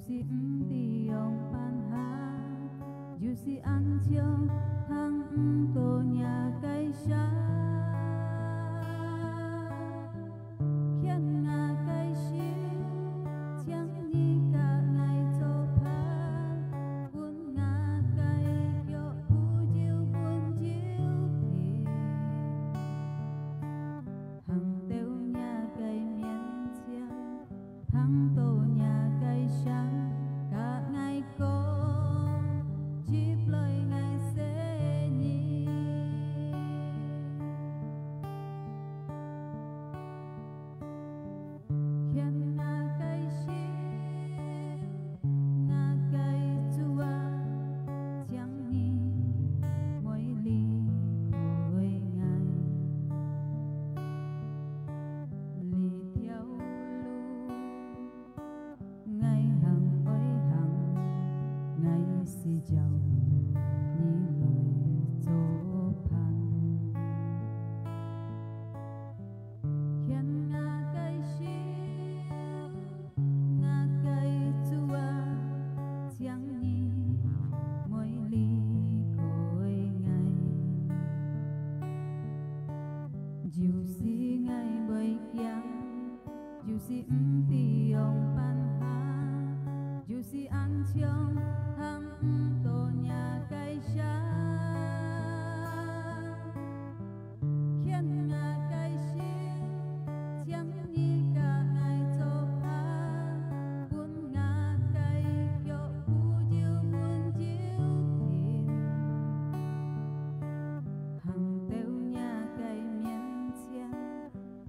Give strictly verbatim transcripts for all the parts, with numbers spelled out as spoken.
是毋知仰般行，就是安像行毋到若个山。牽𠊎个手，請你佮𠊎做伴，分𠊎个腳步就穩就定。行到若个面前， 聽到若个聲，佮𠊎講，接來𠊎細人。牽𠊎个手，𠊎个主啊，請你莫離開𠊎。這條路 𠊎行愛行，𠊎需要你來做伴。牽𠊎个手，𠊎个主啊，請你莫離開𠊎。就是𠊎會驚， 就是毋知仰般行，就是安像行毋到若个山。牽𠊎个手，請你佮𠊎做伴，分𠊎个腳步就穩就定。行到若个面前，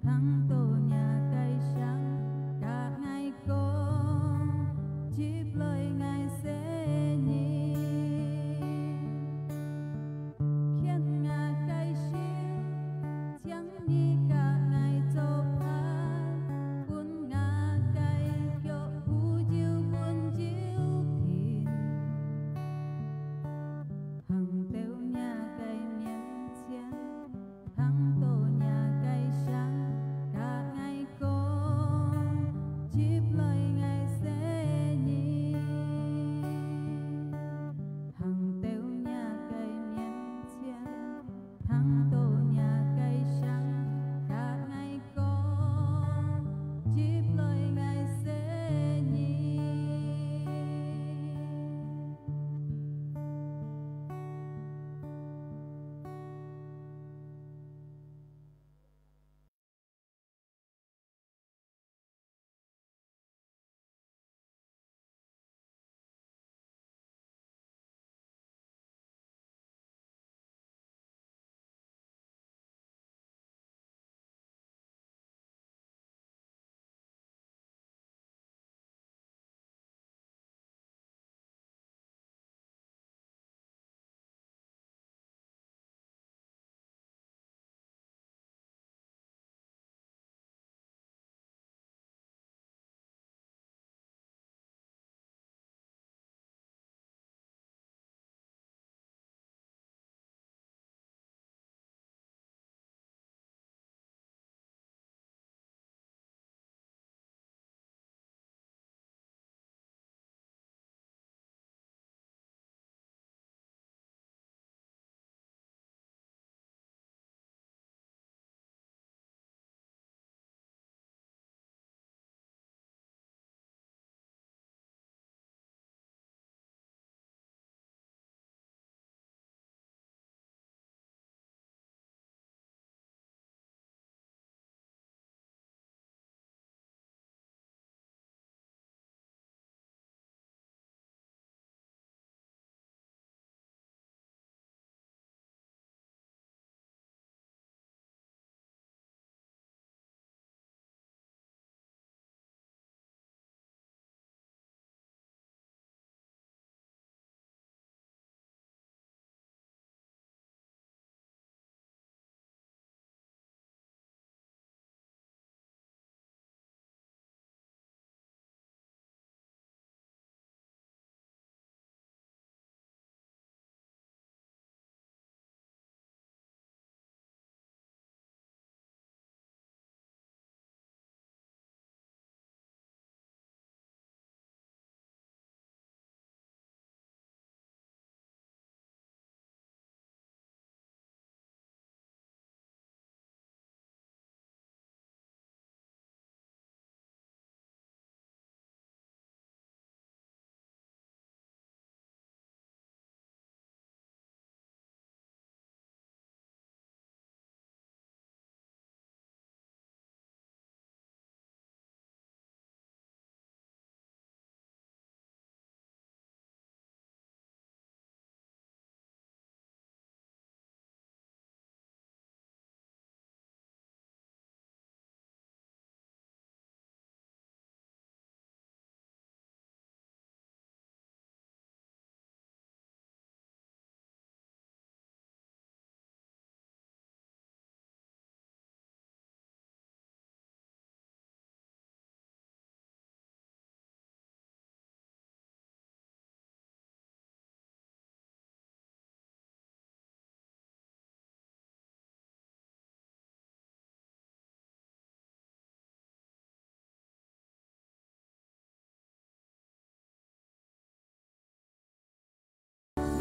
聽到若个聲，佮𠊎講，接來𠊎細人。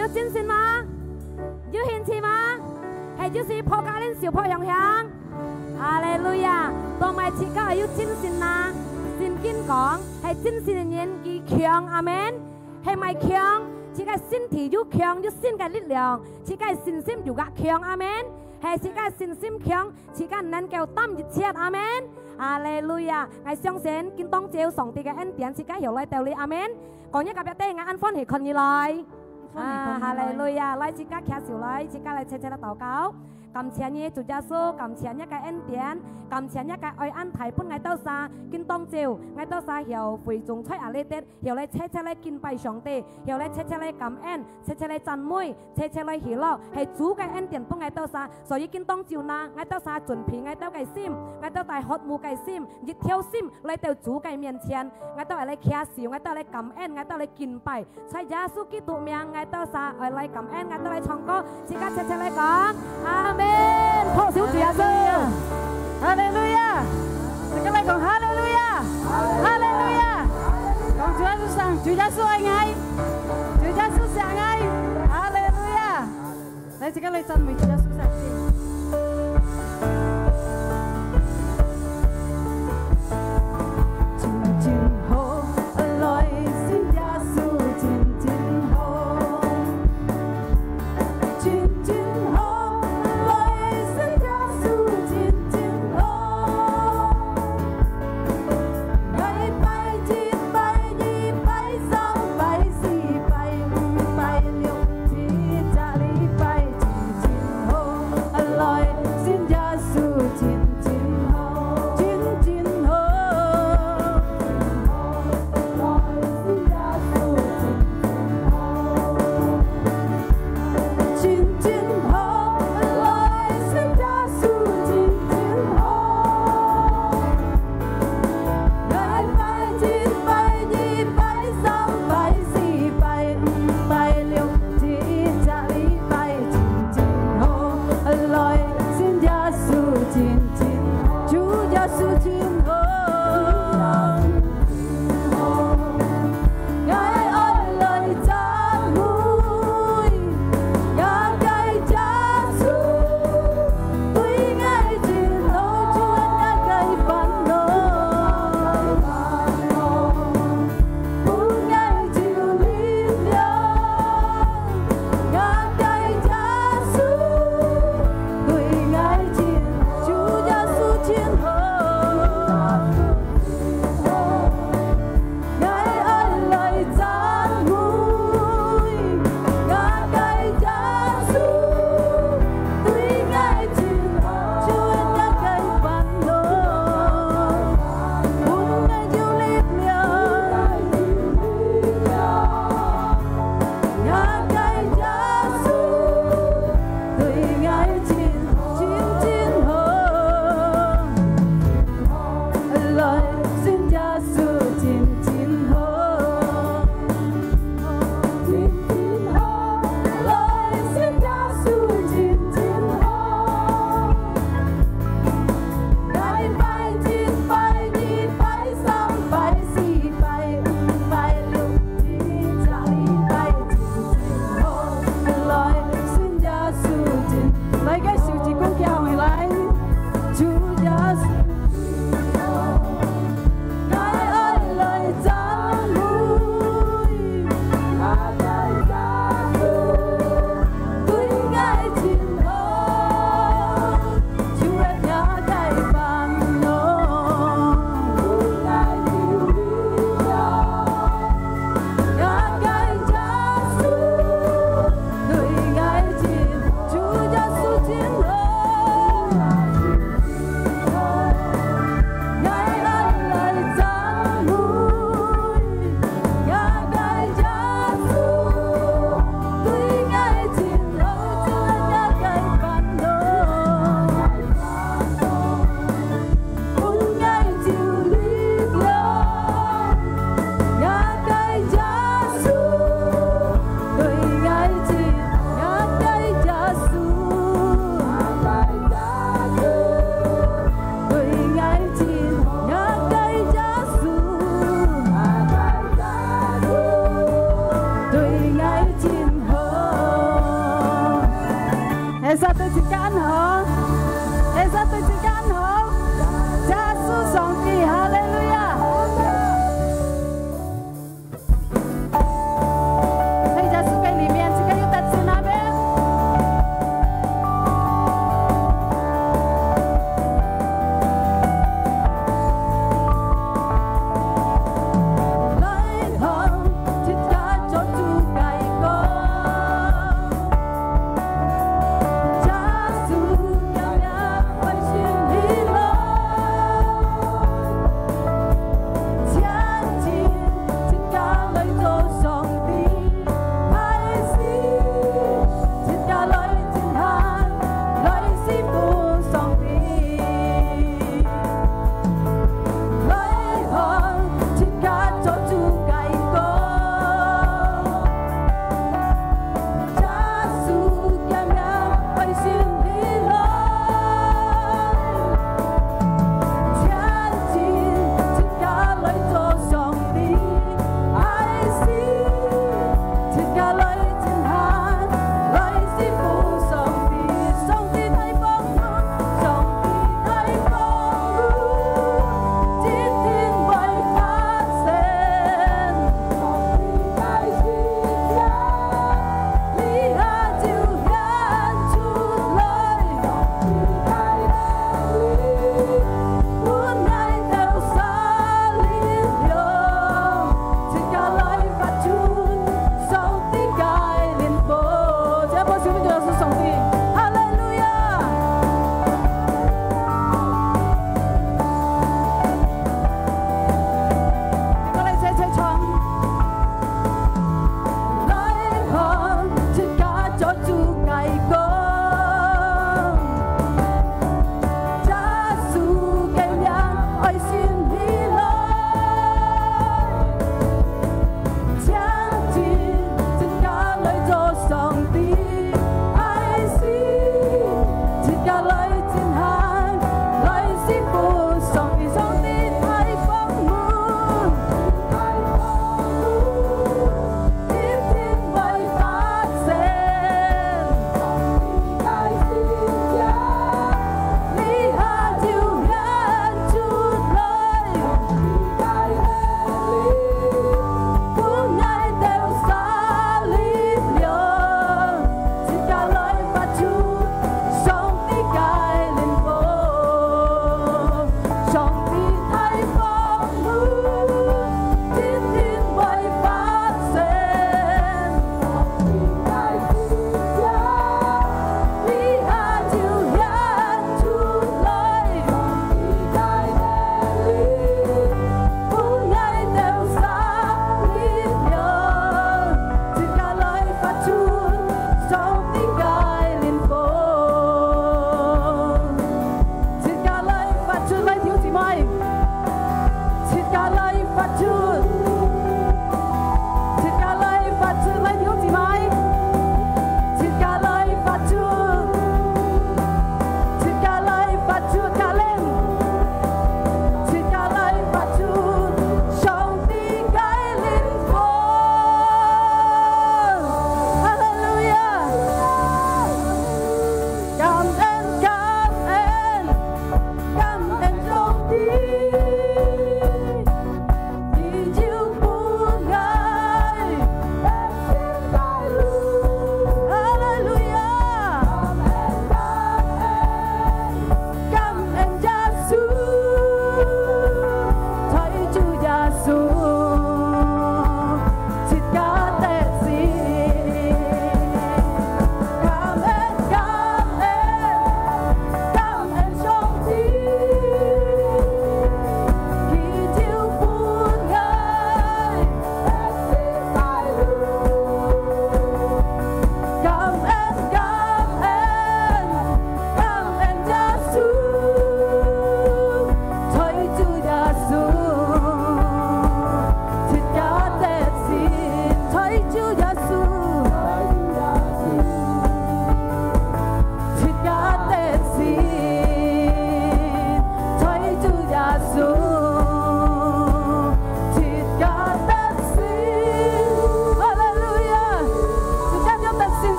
有精神嗎？有興趣嗎？係，就係拍个輪，手拍響響。哈利路亞！做麼个自家愛有精神啊？聖經講，係精神个人佢強，阿門。係麼个強？自家身體有強，有新个力量，自家信心又較強，阿門。係自家信心強，自家能夠擔一切，阿門。哈利路亞！𠊎相信，今當晝上帝个恩典，自家曉來到哩，阿門。講你隔壁个，𠊎恁歡喜看你來。啊，哈利路亞！來，自家擎手來，自家來齊齊來禱告。感謝你，主耶穌，感謝你个恩典，感謝你个愛恁大分𠊎兜儕。今當晝，𠊎兜儕曉會眾在這裡，曉來齊齊來敬拜上帝，曉來齊齊來感恩，齊齊來讚美，齊齊來喜樂，係主个恩典分𠊎兜儕。所以今當晝呢，𠊎兜儕準備𠊎兜个心，𠊎兜帶渴慕个心，一條心來到主个面前，𠊎兜愛來擎手，𠊎兜來感恩，𠊎兜來敬拜。 在耶穌基督名，𠊎兜儕愛來感恩，𠊎兜來唱歌，自家齊齊來講，阿門！拍手主耶穌！哈利路亞！大家來講哈利路亞！哈利路亞！講主耶穌上，主耶穌愛𠊎，主耶穌惜𠊎！哈利路亞！來，自家來讚美主耶穌上帝。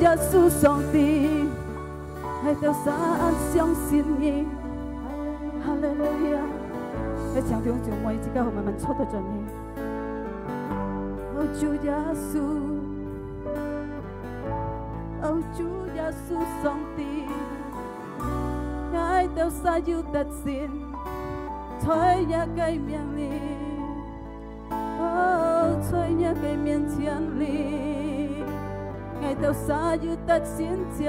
耶穌上帝，𠊎兜儕恁相信你。哈利路亞！𠊎請弟兄姊妹自家好慢慢坐到轉去。哦，主耶穌，哦，主耶穌上帝，𠊎兜儕有得勝，在若个面裡。 哦，在若个面前裡，𠊎兜儕有得勝者。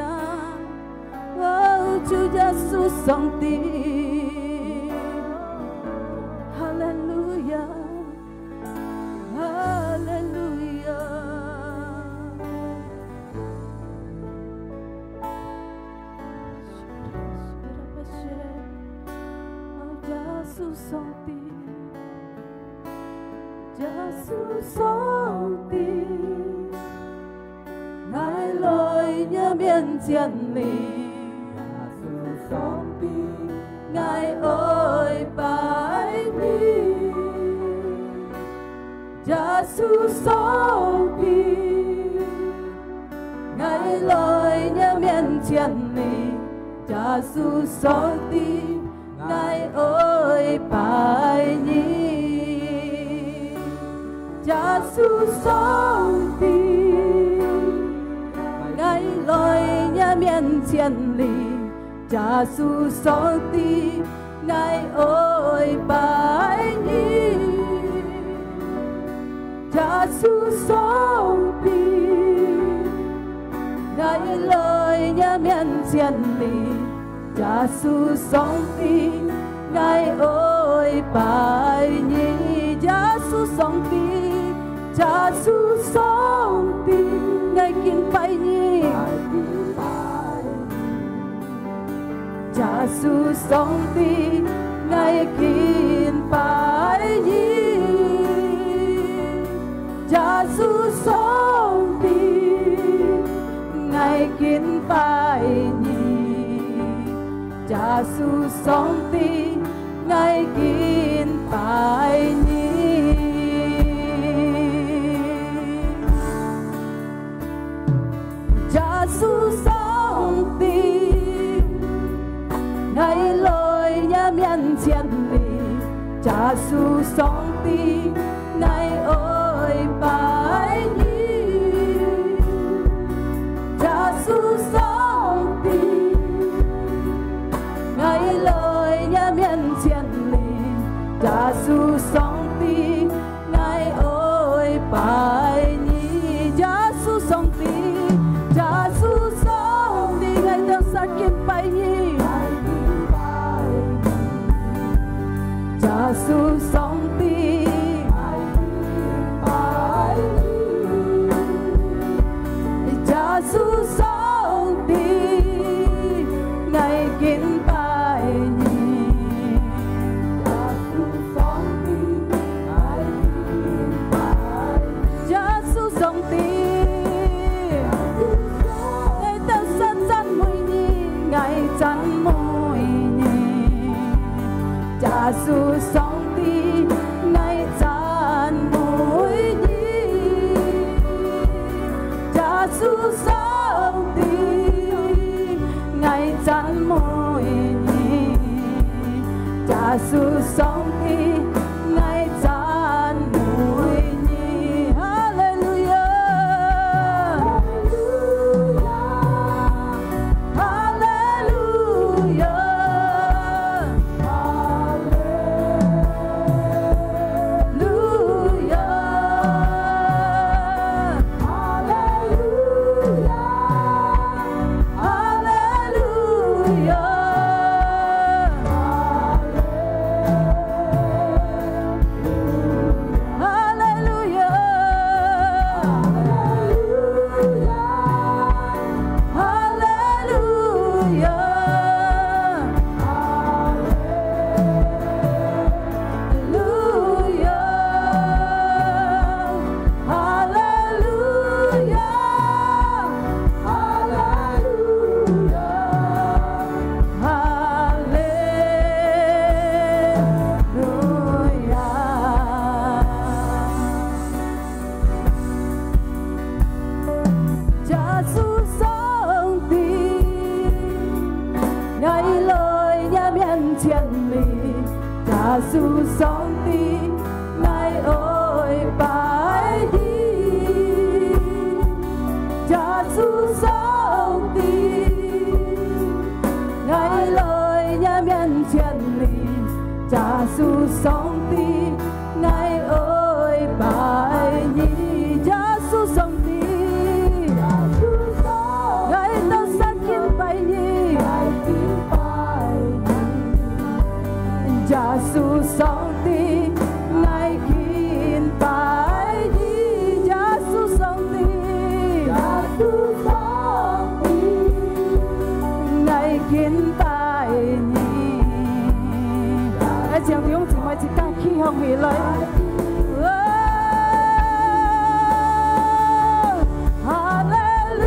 哦，主耶穌上帝，哈利路亞，哈利路亞。哦，耶穌上帝。 耶穌上帝，𠊎來若面前裡。耶穌上帝，𠊎愛拜你。耶穌上帝，𠊎來若面前裡。耶穌上帝， 𠊎愛拜你。耶穌上帝，𠊎來若面前裡。耶穌上帝，𠊎愛拜你。耶穌上帝，𠊎來若面前裡。 耶穌上帝，𠊎愛拜你。耶穌上帝，耶穌上帝，𠊎敬拜你。耶穌上帝，𠊎敬拜你。耶穌上帝，𠊎敬拜你。 耶穌上帝，𠊎敬拜你。耶穌上帝，𠊎來若面前裡。耶穌上帝，𠊎愛拜你。 耶穌上帝，𠊎來若面前裡。耶穌上帝，𠊎愛拜你。耶穌上帝，耶穌上帝，𠊎兜儕敬拜你。 耶穌上帝，耶穌上帝，𠊎敬拜你。 耶穌上帝，𠊎兜儕讚美你，𠊎讚美你。耶穌上帝，𠊎讚美你。耶穌上帝，𠊎讚美你。耶穌上帝， 𠊎讚美你。哈利路亞！哈利路亞！哈利路亞！ 哈利路亞，哈利路亞。千里，耶穌上帝，𠊎愛拜你。耶穌上帝，𠊎來若面前你。耶穌上帝，𠊎愛拜你。耶穌上帝，𠊎兜儕敬拜你。 耶穌上帝，𠊎敬拜你。耶穌上帝，耶穌上帝，𠊎敬拜你。來，請弟兄姊妹一家企䟘起來。哦，哈利路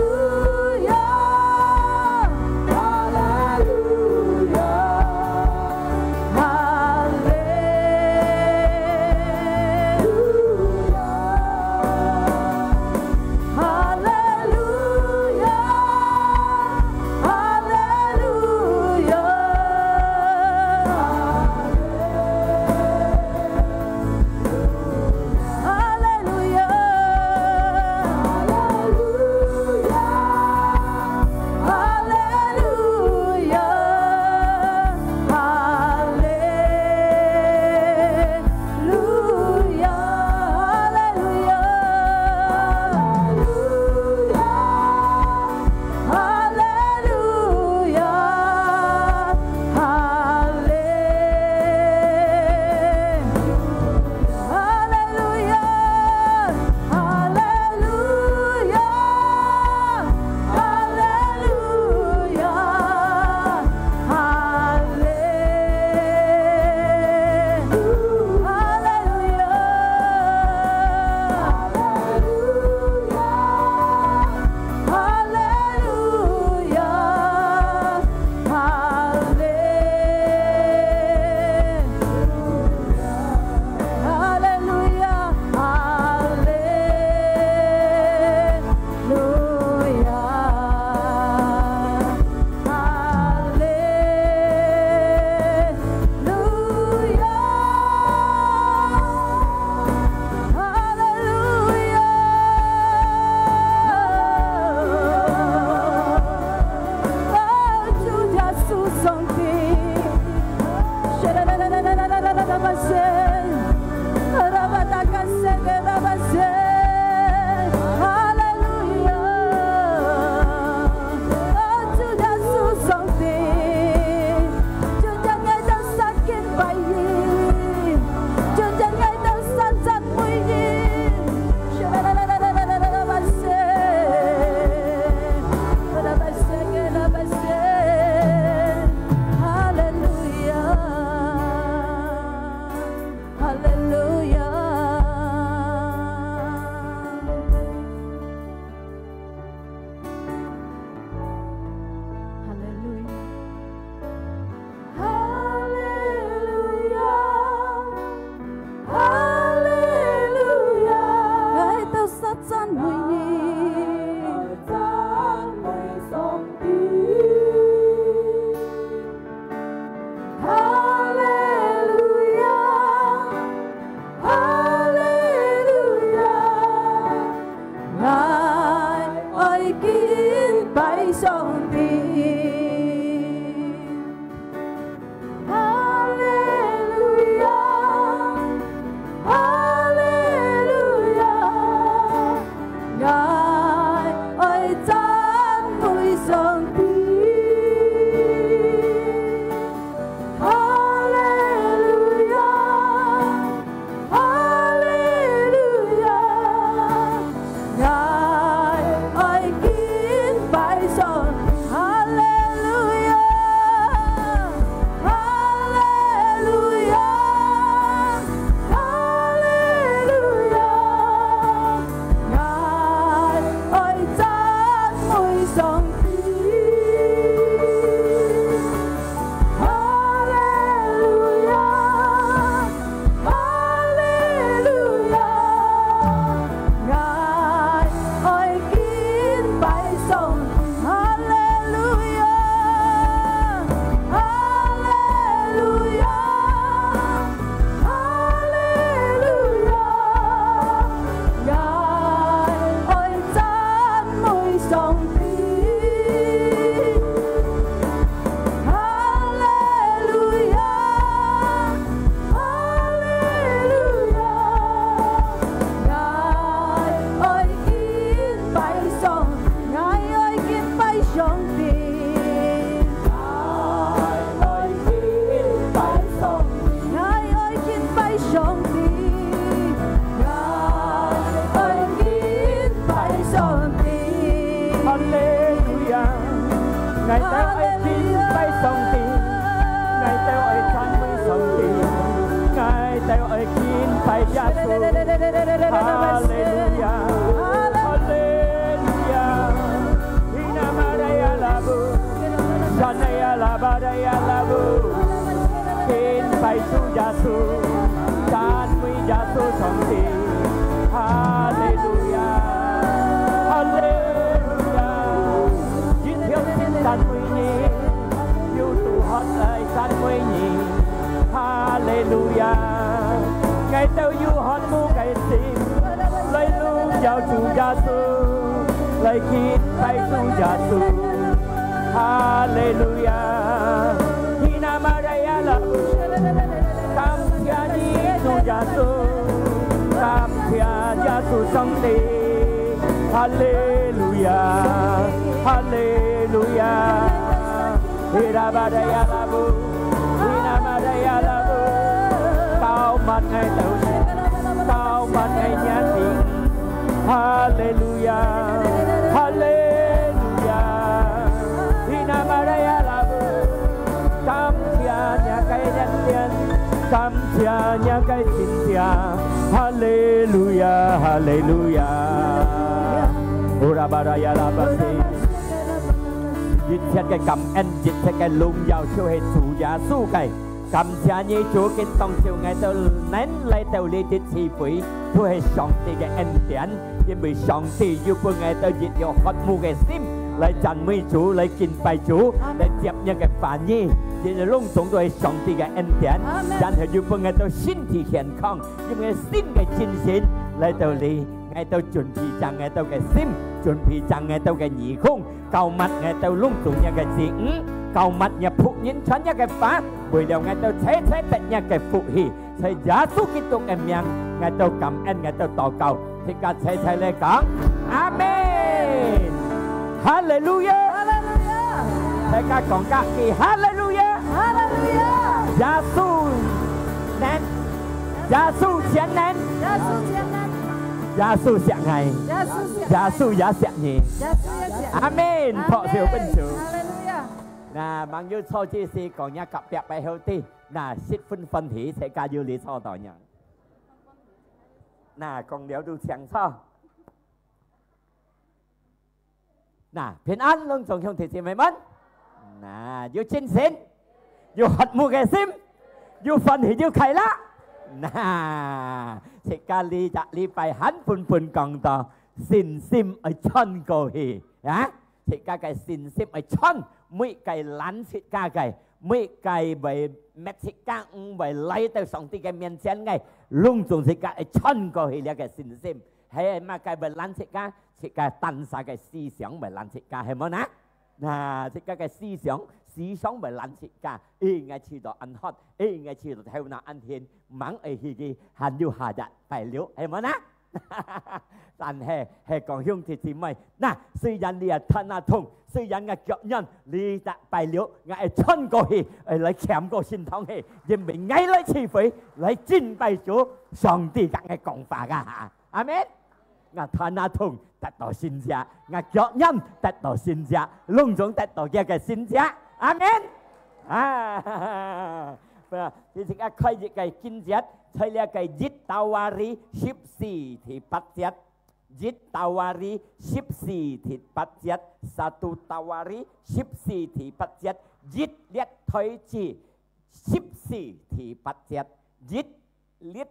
亞！ 哈利路亞，哈利路亞，哈利路亞，哈利路亞。 哈利路亞，哈利路亞，哈利路亞，哈利路亞，哈利路亞。 哈利路亞，哈利，哈利路亞，哈利路亞，哈利路亞，哈利，哈利路亞，哈利路亞。 哈利路亞，哈利路亞，哈利路亞，哈利路亞。 哈利路亞，哈利路亞。哦，主耶穌上帝。 哈利路亞！哦，主耶穌上帝，今日𠊎兜儕敬拜你，今日𠊎兜儕讚美你。哈利路亞！ 哈利路亞！哈利路亞！哈利路亞！哈利路亞！𠊎兜儕讚美你！讚美上帝！ 哈利路亞，哈利路亞，𠊎愛敬拜上帝。哈利路亞， 哈利路亞，𠊎愛讚美上帝。哈利路亞，哈利路亞，𠊎愛敬拜上帝。哈利路亞，哈利路亞。 哈利路亞，𠊎愛讚美上帝。哈利路亞，哈利路亞，𠊎愛敬拜上帝。哈利路亞，哈利路 𠊎兜愛敬拜上帝，𠊎兜愛讚美上帝，𠊎兜愛敬拜耶穌。哈利路亞，哈利路亞。Ina maraya labu, shanaya labaraya labu。敬拜主耶穌，讚美耶穌上帝。哈利路亞，哈利路亞。 一條心讚美你，有堵渴來讚美你。哈利路亞！𠊎兜有渴慕个心，來榮耀主耶穌，來敬拜主耶穌。哈利路亞！Hina maraya labu，感謝你主耶穌，感謝耶穌上帝。 哈利路亞，哈利路亞。Hira baraya labu, hina maraya labu。膏抹𠊎兜，膏抹𠊎兜个心。哈利路亞，哈利路亞。Hina maraya labu，感謝你个恩典，感謝你个神蹟。哈利路亞，哈利路亞。Ura baraya labasi。一切个感恩，一切个榮耀，就係主耶穌个。感謝你，主，今當晝𠊎兜能來到這地聚會，就係上帝个恩典。 因為上帝有分𠊎兜一條渴慕个心，來讚美主，來敬拜主，阿們。來接你个話語，因為攏總都係上帝个恩典。阿們。然後有分𠊎兜身體健康，因為新个精神來到這，𠊎兜準備正𠊎兜个心，準備正𠊎兜个耳空，膏抹𠊎兜攏總你个子女，膏抹你僕人傳你个話，為了𠊎兜齊齊得你个福氣。 在耶穌基督个名，𠊎兜感恩，𠊎兜禱告，大家齊齊來講，阿們。哈利路亞！哈利路亞！大家講加一句，哈利路亞！哈利路亞！耶穌能，耶穌全能，耶穌全能，耶穌惜𠊎，耶穌惜𠊎，耶穌也惜你。耶穌也惜你。阿們。阿們。拍手分主。哈利路亞！那，吂有坐之時，講若隔壁个好啲。 那，十分歡喜，自家有這坐到呢。那，講了都清楚。那，平安，攏總兄弟姊妹們。那，有精神，有渴慕个心，有歡喜，有快樂。那，自家這隻禮拜還本本講到，信心愛傳過去，啊？ 自家个信心愛傳，每个攔自家个，每个會搣自家，毋會來到上帝个面前个，攏總自家愛傳過去這个信心。係麼个會攔自家？自家單儕个思想會攔自家，係無呢？那，自家个思想，思想會攔自家。欸，𠊎試著恁渴，欸，𠊎試著頭那恁眩，吂愛去去，還有下日拜六，係無呢？ 但係，係講兄弟姊妹，那，雖然這啊斷啊痛，雖然𠊎腳軟，這隻拜六，𠊎愛穿過去，愛來徛過聖堂去，因為𠊎來聚會，來敬拜主，上帝同𠊎講話啊！阿們。𠊎斷啊痛，得到神蹟；𠊎腳軟，得到神蹟；攏總得到佢个神蹟。阿們。啊！ 不，你自家開一个經節，在這个一Tawari十四第八節，一Tawari十四第八節，satu Tawari十四第八節，一列台子十四第八節，一列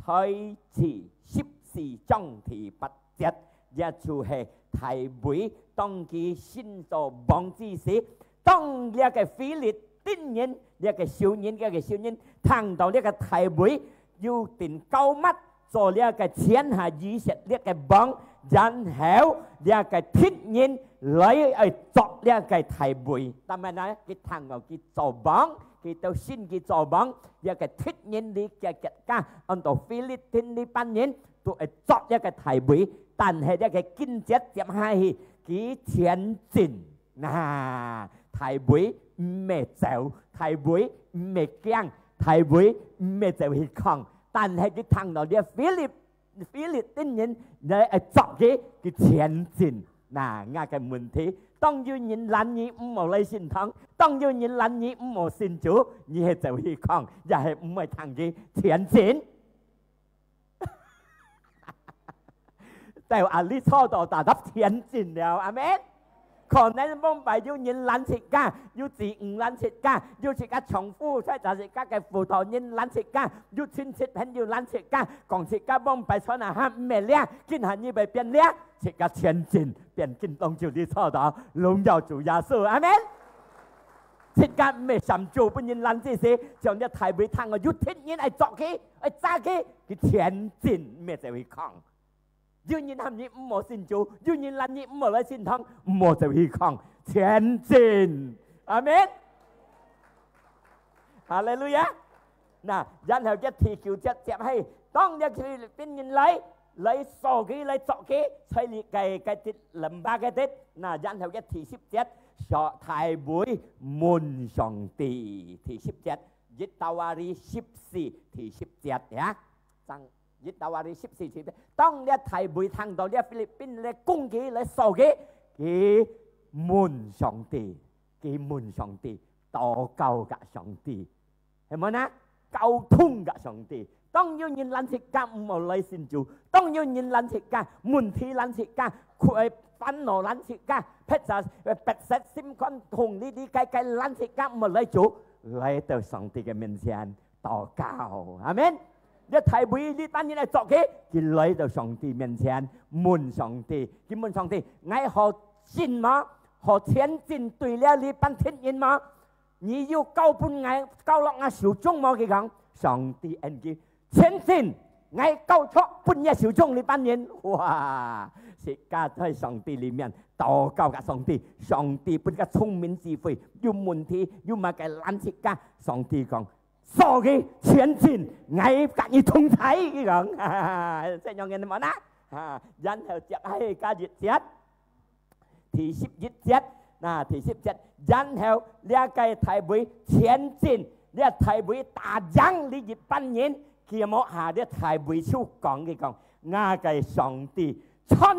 台子十四章第八節，也就係大衛當佢升做王之時， 當這个非利士人，這个仇人，這个仇人聽到這个大衛有定膏抹做這个天下以色列个王，然後這个敵人來愛捉這个大衛。但係呢，佢聽到佢做王，佢都信佢做王，這个敵人這个國家，安到非利士人這班人，都愛捉這个大衛。但係這个經節接下去，佢前進。 那，大衛毋係走，大衛毋係驚，大衛毋係走去囥，但係佢聽到這非利，非利士人來，呃，捉佢，佢前進。那，𠊎个問題，當有人攔你毋好來聖堂，當有人攔你毋好信主，你係走虛空，也係毋會聽佢前進。到啊，你坐到tetap前進了，阿門。可能往擺有人攔自家，有子女攔自家，有自家丈夫，或者自家个輔導人攔自家，有親戚朋友攔自家，講自家往擺穿啊，還毋係了，今下你會變了，自家前進，變緊當就你坐到，榮耀主耶穌，阿門。自家毋係想做分人攔，只係像這大衛聽啊，有敵人愛捉佢，愛抓佢，佢前進，毋係走虛空。有人喊你毋好信主，有人攔你毋好來聖堂，毋好走虛空，前進。阿門。哈利路亞。那，然後這第九節接係，當這Philippine人來，來鎖佢，來捉佢，在你个，个地，lembah个地。那，然後這第十節，上，大衛問上帝，第十節，一Tawari十四，第十節，ya。正，一Tawari十四，第十節。當這大衛聽到這Philippine來攻擊，來鎖佢，佢問上帝，佢問上帝，禱告甲上帝。 係無呢？溝通甲上帝。當有人攔自家毋好來信主，當有人攔自家，問題攔自家，苦，煩惱攔自家，迫切，迫切心肝痛，你，你該，該攔自家毋好來做，來到上帝个面前禱告。阿門。這大衛，這班人來捉佢，佢來到上帝面前，問上帝，佢問上帝：「𠊎好進無？好前進對了這班敵人無？」 你有交分𠊎，交落𠊎手中無？佢講，上帝應佢：「前進，𠊎交出分你手中這班人。」哇！自家在上帝裡面禱告甲上帝，上帝分佢聰明智慧，有問題，有麼个難自家，上帝講：「鎖佢，前進，𠊎甲你同在。」佢講，這樣个無呢？啊，然後接下个一節。 第十一節，那，第十節，然後這个大衛前進，這大衛打贏這一班人，佢無下，這大衛就講，佢講：「𠊎个上帝，穿，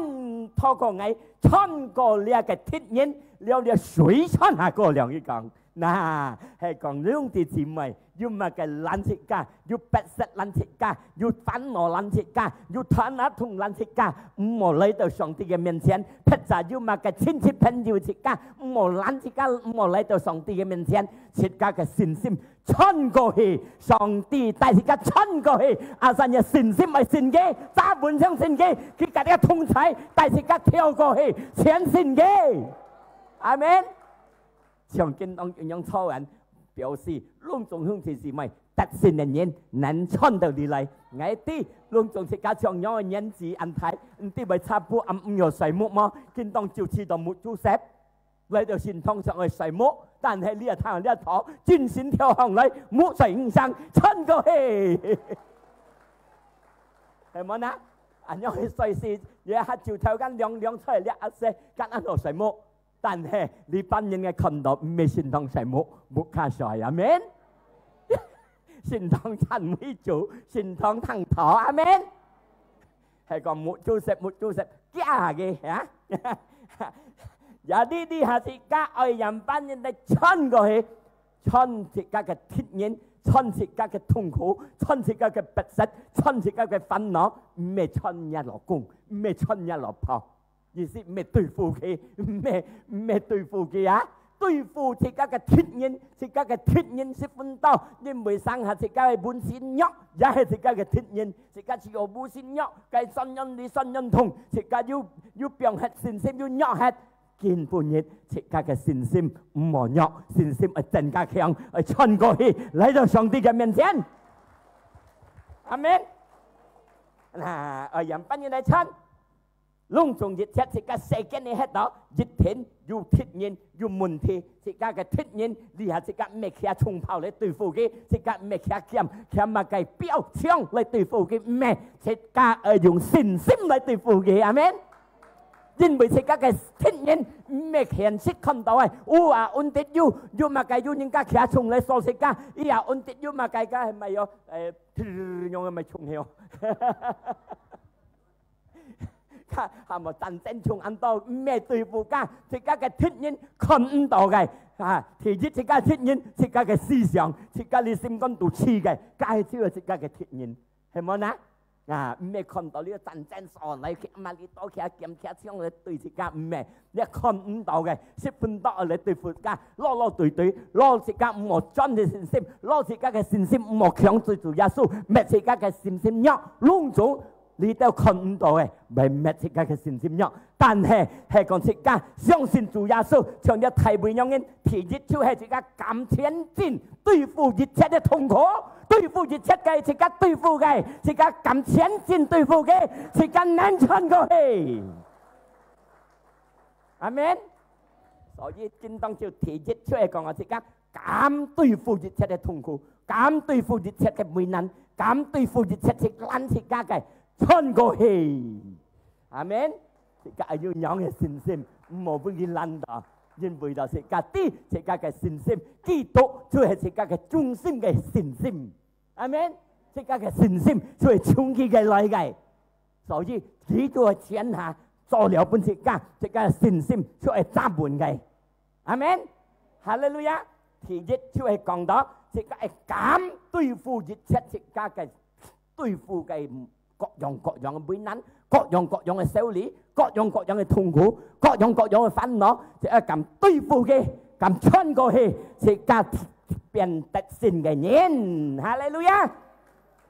透過𠊎，穿過這个敵人，了，這水穿下過了。」佢講，那，係講兄弟姊妹， 有麼个難自家，有迫切難自家，有煩惱難自家，有疼痛難自家，毋好來到上帝个面前。迫切有麼个親戚朋友自家，毋好難自家，毋好來到上帝个面前。自家个信心穿過去，上帝帶自家穿過去。Asal你信心愛信佢，扎穩相信佢，佢甲你同在，帶自家跳過去，全信佢。阿門。 像今當有樣操人，表示攏總兄弟姊妹，得勝个人能穿到你來。𠊎知攏總自家像樣个年紀恁大，毋知會差不多暗毋要睡目無？今當就試到目珠澀，來到聖堂上愛睡目，但係你也聽這道，精神跳上來，目睡毋醒，穿過去。係無呢？恁樣去睡時，也還就頭間涼涼出來，這下勢，敢恁好睡目？ 但係，這班人个看到毋係聖堂睡目，目較睡，阿門。聖堂讚美主，聖堂聽道，阿門。係講目珠澀，目珠澀，假个，哈？也你，你下自家愛讓班人來穿過去，穿自家个敵人，穿自家个痛苦，穿自家个迫切，穿自家个煩惱，毋係穿若老公，毋係穿若老婆。 意思毋係對付佢，毋係，毋係對付佢啊！對付自家个敵人，自家个敵人十分多，因為生下自家个本性弱，也係自家个敵人。自家就有本性弱，該酸軟你酸軟痛，自家又，又放忒信心，又弱忒。今晡日，自家个信心毋好弱，信心愛增加強，愛穿過去，來到上帝个面前。阿門。那，愛讓別人來穿。 攏總一切自家世間个歇到，一定有敵人，有問題。自家个敵人，這下自家毋係擎銃炮來對付佢，自家毋係擎劍，擎麼个標槍來對付佢，毋係。自家愛用信心來對付佢，阿門。因為自家个敵人毋係現實看到个，有啊，問題有，有麼个有人家擎銃來掃自家，佢啊，問題有麼个个係咪有，誒，樣个咪銃係哦。哈，無戰爭衝恁多，毋係對付个，自家个敵人看毋到个。啊，第一，自家敵人，自家个思想，自家个心肝肚試个，該就係自家个敵人，係無呢？啊，毋係看到這戰爭掃來去，嘛，你到佢劍佢槍來對自家，毋係，你看毋到个，十分鐘來對付自家，老老對對，老自家毋好專个信心，老自家个信心毋好強對主耶穌，搣自家个信心弱，攏總 你兜看毋到个，會搣自家个信心弱。但係，係講自家相信主耶穌，像這大衛樣人，第一就係自家敢前進，對付一切个痛苦，對付一切个自家對付个，自家敢前進對付个，自家能穿過去。阿門。所以，今當就第一就係講啊，自家敢對付一切个痛苦，敢對付一切个危難，敢對付一切自家自家个穿過去。阿門。自家愛有仰个信心，毋好分佢攔到，因為到自家知自家个信心，基督就係自家个中心个信心。阿門。自家个信心就係從佢个來个，所以基督个天下做了分自家，自家个信心就係站穩个。 阿門。哈利路亞。第一就係講到自家會敢對付一切自家个對付个各樣各樣个危難，各樣各樣个修理，各樣各樣个痛苦，各樣各樣个煩惱，自家敢對付佢，敢穿過去，自家變得勝个人。哈利路亞。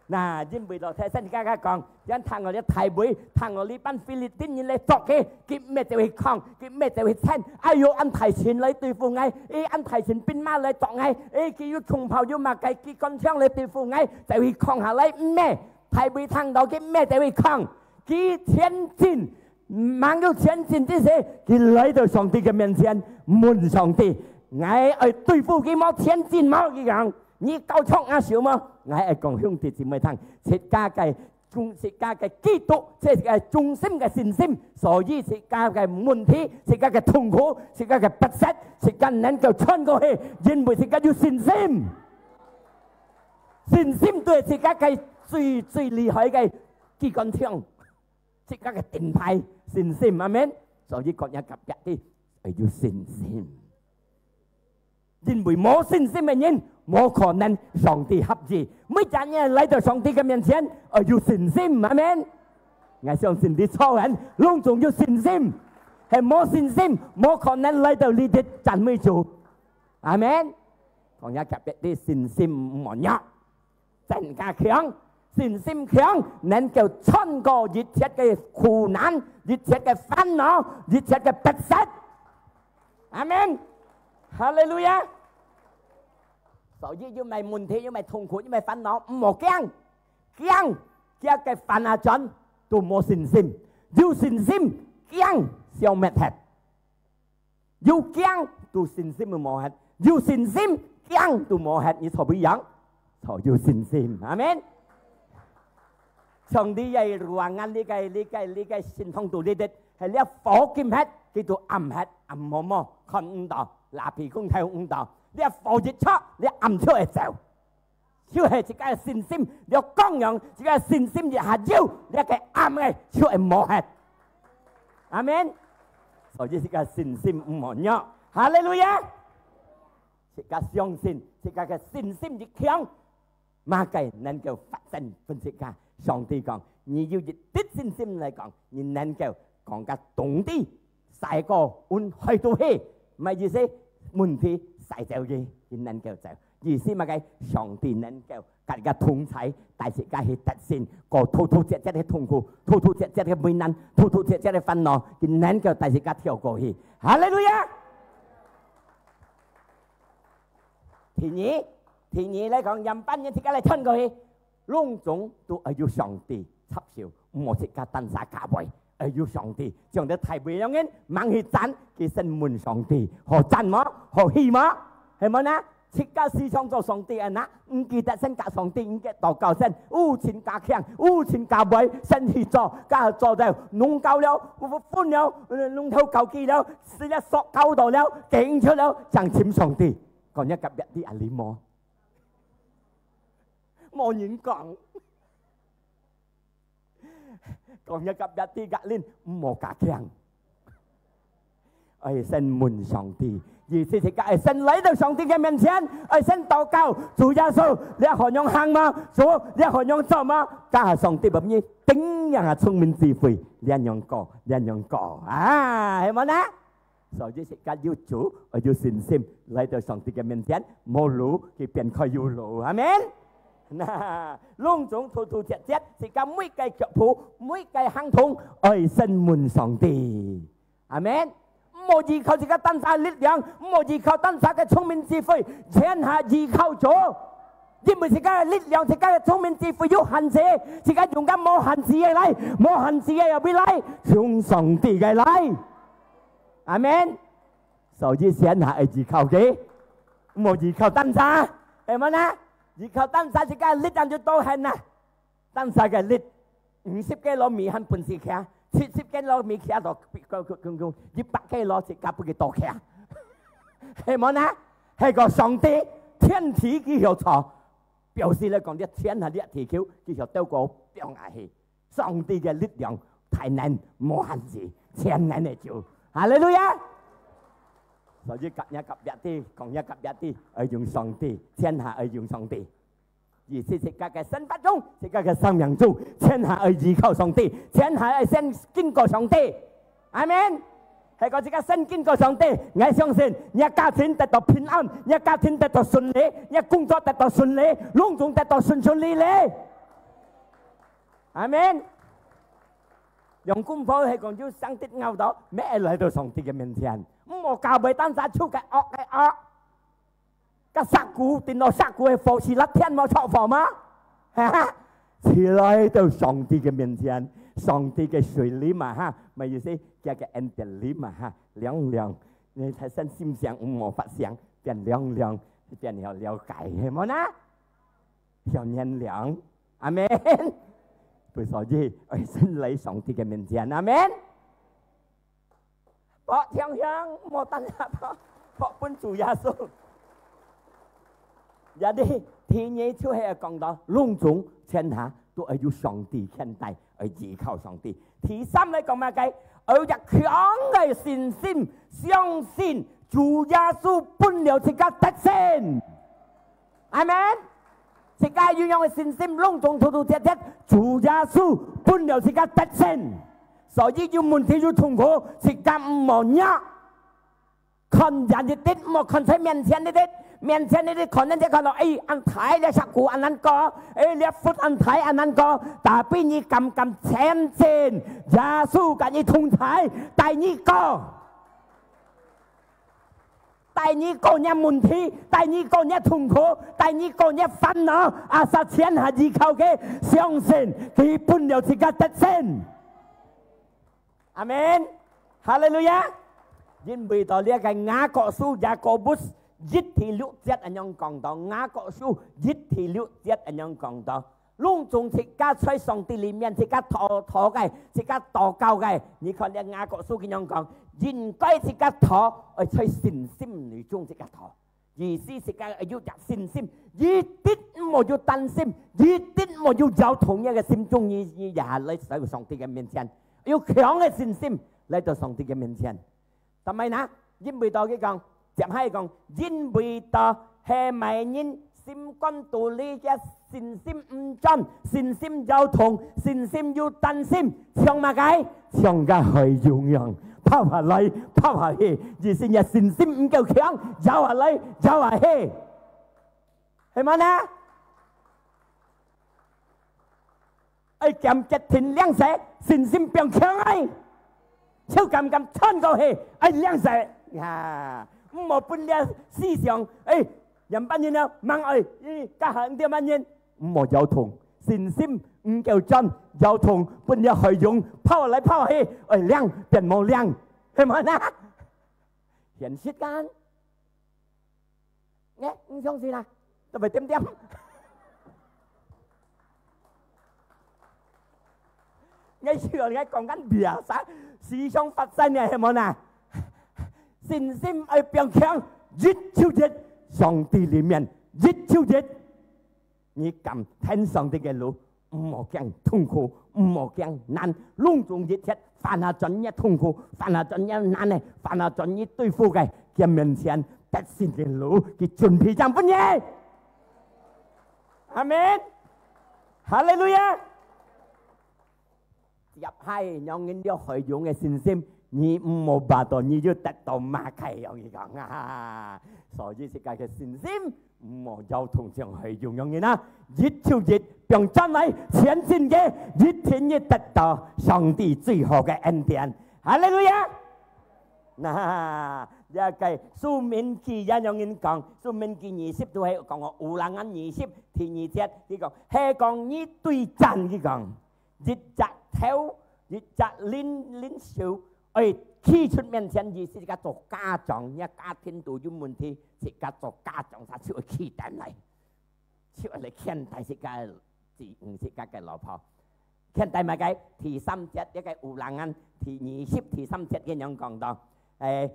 那，因為到大聲自家講，像聽𠊎這大衛，聽𠊎這班非利士人來捉佢，佢毋係走去扛，佢毋係走去爭，哎喲，恁大陣來對付𠊎，誒，恁大陣兵馬來捉𠊎，誒，佢有銃炮有麼个機關槍來對付𠊎，走去扛下來，毋係，大衛聽到佢毋係走去扛，佢前進， 吂有前進之時，佢來到上帝个面前，問上帝：「𠊎愛對付佢無？前進無？」佢講：「你夠著𠊎手無？」𠊎愛講兄弟姊妹聽，自家个中，自家个基督，這个中心个信心，所以自家个問題，自家个痛苦，自家个迫切，自家能夠穿過去，因為自家有信心。信心對自家个最，最厲害个機關槍。 自家个盾牌，信心，阿門。所以講，若隔壁个，愛有信心。因為無信心个人，無可能上帝合意。每隻人來到上帝个面前，愛有信心，阿門。𠊎相信你所有人，攏總有信心。係無信心，無可能來到這地讚美主。阿門。講，若隔壁个，信心毋好弱。 增加強，信心強，能夠穿過一切个苦難，一切个煩惱，一切个迫切。阿門。哈利路亞。所以有麼个問題，有麼个痛苦，有麼个煩惱，毋好驚。驚，驚个翻啊轉，都無信心。有信心，驚消滅忒。 有驚都信心無忒，有信心驚都無忒。你坐位仰？坐有信心。阿門。上帝个話，𠊎這个，這个，這个信仰到這个，係這火禁忒，佢都暗忒，暗摸摸，看毋到，蠟筆公睇毋到。這火一著，這暗就會走。 就係自家个信心，了光陽，自家个信心一下有，這个暗个就會無忒。阿門。所以自家信心毋好弱。哈利路亞！自家相信，自家个信心一強，麼个能夠發生分自家？上帝講，你有一滴信心來講，你能夠講个動地， 徙過，往海肚去，麼个意思？問題徙走去，佢能夠走。意思麼个？上帝能夠佮你个同在，帶自家去得勝，過突突切切个痛苦，突突切切个危難，突突切切个煩惱，佢能夠帶自家跳過去。哈利路亞！第二，第二來講，樣般人自家來穿過去，攏總都愛有上帝插手，毋好自家單儕加倍，愛有上帝。像這大衛樣人，吂去爭，佢先問上帝，好爭無？好去無？係無呢？自家時常做上帝个那，毋記得先佮上帝，毋記得禱告先，有錢加強，有錢加倍，先去做，加做到，弄夠了，分了，弄頭搞機了，死了，索搞到了，驚出了，正尋上帝。講若隔壁个阿里無？ 無人講。講一个別个隔鄰，毋好加強。愛先問上帝，意思自家愛先來到上帝个面前，愛先禱告，主耶穌，你好仰行嗎？主，你好仰做嗎？該下上帝分你定樣啊聰明智慧，你仰過，你仰過啊，係無呢？所以自家有主，愛有信心，來到上帝个面前，無路，佢便開有路。阿門。那，攏總突突切切，自家每个腳步，每个行動，愛先問上帝。阿門。毋好依靠自家單儕力量，毋好依靠單儕个聰明智慧，全下依靠主。因為自家个力量，自家个聰明智慧有限制，自家勇敢無限制个來，無限制个也會來，從上帝个來。阿門。所以先下愛依靠佢，毋好依靠單儕，係無呢？依靠單儕，自家个力量就到限啦。單儕个力，五十个羅米還分佢擎，七十个羅米擎到，一百个羅自家分佢倒擎，係無呢？係个上帝，天地佢曉造，表示來講，這天下這地球，佢曉兜過放下去。上帝个力量大能，無限制，全能个主。哈利路亞！所以隔壁隔壁个，講一隔壁个，愛用上帝，全下愛用上帝。意思自家个生活中，自家个生命中，全下愛依靠上帝，全下愛先經過上帝。阿門。係講自家先經過上帝，𠊎相信你个家庭得到平安，你个家庭得到順利，你个工作得到順利，攏總得到順順利利。阿門。用功課係講有上帝拗到，乜愛來到上帝个面前，毋好加倍單儕出个惡个惡。 該石牯，頂到石牯个火，係辣天無著火嗎？哈哈，起來到上帝个面前，上帝个水淋啊哈，麼意思？佢个恩典淋啊哈，涼涼。你才生心想，毋好發想，變涼涼，變了了解，係無呢？曉原諒，阿門。所以，愛先來上帝个面前，阿門。 莫聽聽，莫單下，莫，莫分主耶穌。也第，第二就係講到，攏總全下都愛有上帝牽帶，愛依靠上帝。第三來講麼个？愛有一強个信心，相信主耶穌分了自家得勝。 阿門。自家有樣个信心，攏總突突切切，主耶穌分了自家得勝。所以有問題有痛苦，自家毋好弱。看遠一滴，毋好看在面前一滴。面前一滴看，人家看到，哎，恁大，這石牯恁難過，哎，這佛恁大，恁難過。Tapi你敢敢前進，耶穌跟你同在，帶你過。 帶你過若問題，帶你過若痛苦，帶你過若煩惱，asal全下依靠佢，相信佢分了自家得勝。阿門。哈利路亞。因為到這个雅各書，Yakobus一第六節恁樣講到，雅各書一第六節恁樣講到， 攏總自家在上帝裡面，自家討，討个，自家禱告个。你看這雅各書恁樣講，應該自家討，愛在信心裡中自家討。意思自家愛有隻信心，一滴毋好有擔心，一滴毋好有搖動个心中，你，你也來到上帝个面前，有強个信心來到上帝个面前。 但係呢，因為到佢講，接下來講，因為到係麼人心肝肚裡个信心毋轉，信心搖動，信心有擔心，像麼个？像个海湧樣，泡下來，泡下去，意思若信心毋夠強，搖下來，搖下去。係無呢？ 愛兼決定領洗，信心變強哎，就敢敢穿過去，愛領洗。啊，毋好分這思想，哎，仰般人啊，吂愛，哎，該下毋對麼人，毋好搖動，信心毋夠轉，搖動，分這海湧泡來泡去，愛領變無領，係無呢？現實間。 哎，毋相信啊？做麼恬恬？𠊎想𠊎講緊biasa，時常發生个，係無呢？信心愛變強，一就一，上帝裡面，一就一。你敢跈上帝个路，毋好驚痛苦，毋好驚難，攏總一切，凡係轉你痛苦，凡係轉你難个，凡係轉你對付个，佢面前得勝个路，佢準備正分你。阿門。哈利路亞。接下仰人了海洋个信心，你毋好把到你就得到馬開樣，佢講啊。所以自家个信心 毋好搖動像海洋樣人啊，一就一，放轉來，前進个，一定一得到上帝最好个恩典。哈利路亞！那，這个申命記也有人講，申命記二十都係講个，Ulangan二十第二節，佢講，係講你對戰，佢講，一隻頭，一隻領，領袖， 愛企出面前，意思自家做家長，若家庭都有問題，自家做家長，佢就愛企等來，就愛來牽帶自家个子女，自家个老婆。牽帶麼个？第三節，這个Ulangan，第二十第三節个樣講到，誒，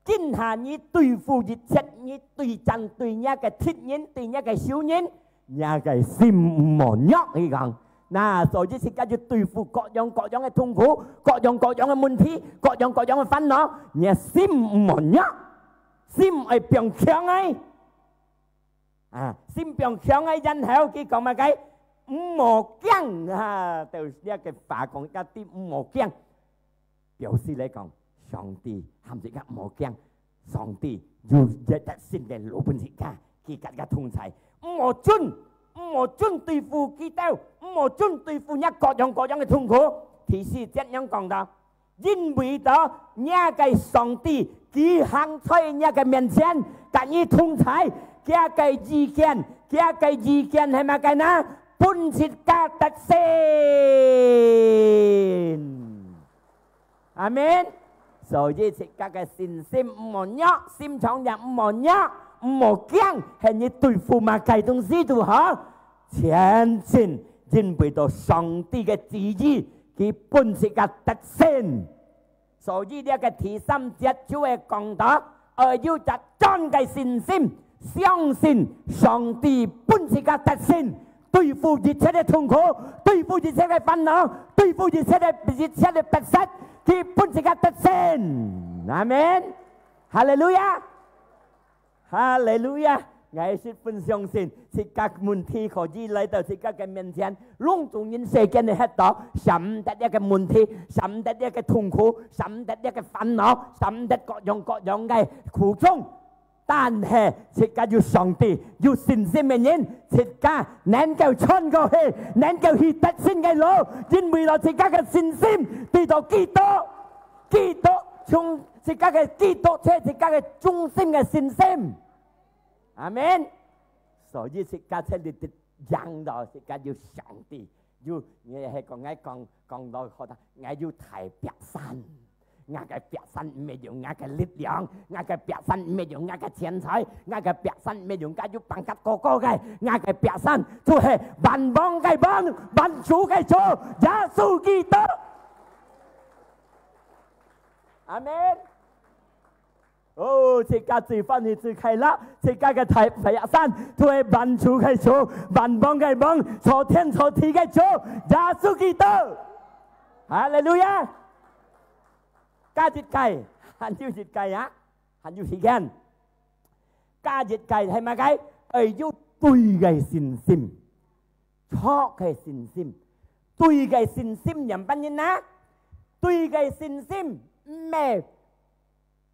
今下你對付一切，你對戰對若个敵人，對若个仇人， 若个心毋好弱，佢講。那，所以自家就對付各樣各樣个痛苦，各樣各樣个問題，各樣各樣个煩惱，若心毋好弱，心愛放強个。啊，心放強个，然後佢講麼个？毋好驚啊！就這个話講，一定毋好驚。 表示來講，上帝喊自家毋好驚，上帝有一隻新个路分自家，佢佮自家同在。毋好準，毋好準對付佢兜，毋好準對付若各樣各樣个痛苦。第四節樣講到，因為到若个上帝，佢行在若个面前，佮你同在，佢个意見，佢个意見係麼个呢？分自家得勝。 阿門。所以自家个信心毋好弱，心腸也毋好弱，毋好驚，係你對付麼个東西都好，前進，因為到上帝个旨意，佢分自家得勝。所以這个第三節就係講到，愛有隻真个信心，相信上帝分自家得勝， 對付一切个痛苦，對付一切个煩惱，對付一切个，一切个逼塞，佢分自家得勝。阿門。哈利路亞。哈利路亞。𠊎十分相信，自家問題可以來到自家个面前，攏總人世間个歇到，閃得一个問題，閃得一个痛苦，閃得一个煩惱，閃得各樣各樣个苦衷。 但係自家有上帝，有信心个人，自家能夠穿過去，能夠去得勝个路，因為了自家个信心對到基督，基督從自家个基督，就係自家个中心个信心。阿門。所以自家在這地贏到，自家有上帝，有，你係講，𠊎講，講到好聽，𠊎有大壁山。 𠊎个壁山毋係用𠊎个力量，𠊎个壁山毋係用𠊎个錢財，𠊎个壁山毋係用𠊎有辦法過過个，𠊎个壁山就係萬王个王，萬主个主，耶穌基督。阿門。哦，自家最歡喜最快樂，自家个大壁山就係萬主个主，萬王个王，造天造地个主，耶穌基督。哈利路亞！ 加一个，還有一个啊，還有時間。加一个係麼个？愛有對个信心，著个信心。對个信心仰般形啊？對个信心，毋係